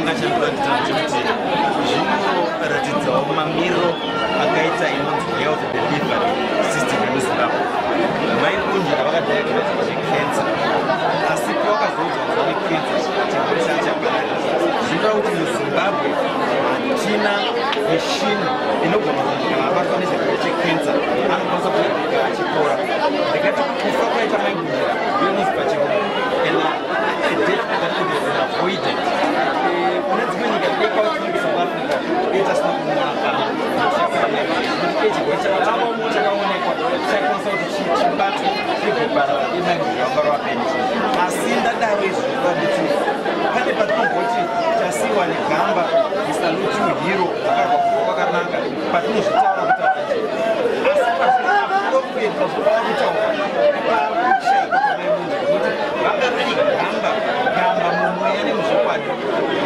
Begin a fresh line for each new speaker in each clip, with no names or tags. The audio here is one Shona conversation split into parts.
Chandanga chandoratidza ndechekuti zvinoratidzawo mamiriro akaita inonzi health delivery system yemuZimbabwe. Mai Bunjira vakadiagnoswa zvecancer, asi pavakazoudzwa kuti vane cancer, chirwere changa chapararira. Zvinoreva kuti muZimbabwe hatina mishini inogona kuti kana abatwa nechirwere checancer anokwanisa kurapika achipora. Ndikati kufa kwaita Mai Bunjira inonzi pachirungu a death that could have been avoided. Kune dzimwe nyika dai South Africa dai tasina kumuona pano, chirwere chakaonekwa chaikwanisa kuti chibatwe chigoparara, imai Bunjira vanga vapenyu. Asi ndadaro izvo kuti pane patinomboti tasiyiwa negamba, salute you hero, wakarwa kufa kwakanaka, patinozvitaura kutaura nje, asi pazviri appropriate pazvinofanira kutaura pakushaikwa kwamai Bunjira, nokuti vanga vari gamba, gamba mumweya nemuzvokwadi.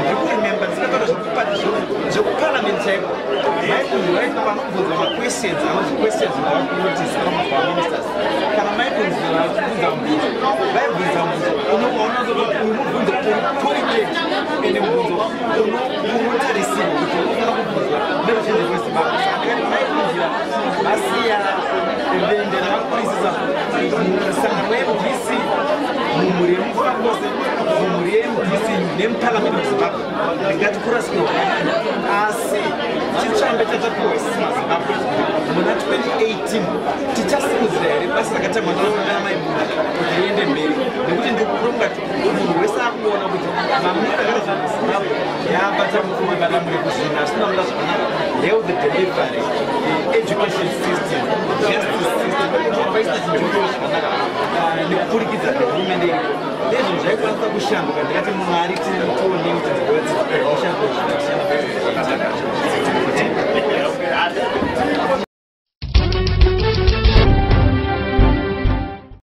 Ndiri kuremember ndisingataura zvekupati zvekuparliament chaiko, Mai Bunjira vaiti vanobvunzwa maquestions anonzi questions without anobvunzwa maministers. Kana Mai Bunjira vachibvunza mubvunzo, vaibvunza mubvunzo unoona kuti uyu mubvunzo uri prompted, ende mubvunzo unotarisirwa kuti unofanira kubvunzwa neruzhinji rweZimbabwe. Saka ndikati Mai Bunjira vasiya vende rakakurisisa musangano weMDC, mumhuri yeMufakose, mumhuri yeMDC nemuparliament weZimbabwe. Ndingati kurasikirwa, asi chitsvambe chatapiwa isusu maZimbabwe muna 2018, tichasimudzira here basa rakatangwa namai Bunjira kuti riende mberi? Nekuti ndikuronga kuti munhu wese akuona kuti mamiriro akaita zvinhu muZimbabwe yaabata mukuru kuzvinhu asina kuda zvakanaka: health delivery, education system, justice system, paisina chinhu chikuita zvakanaka nekupfurikidza nehurumende iripo. Nezvinhu zvaikwanisa kushanduka. Ndikati Mwari tionei kuti dzikova.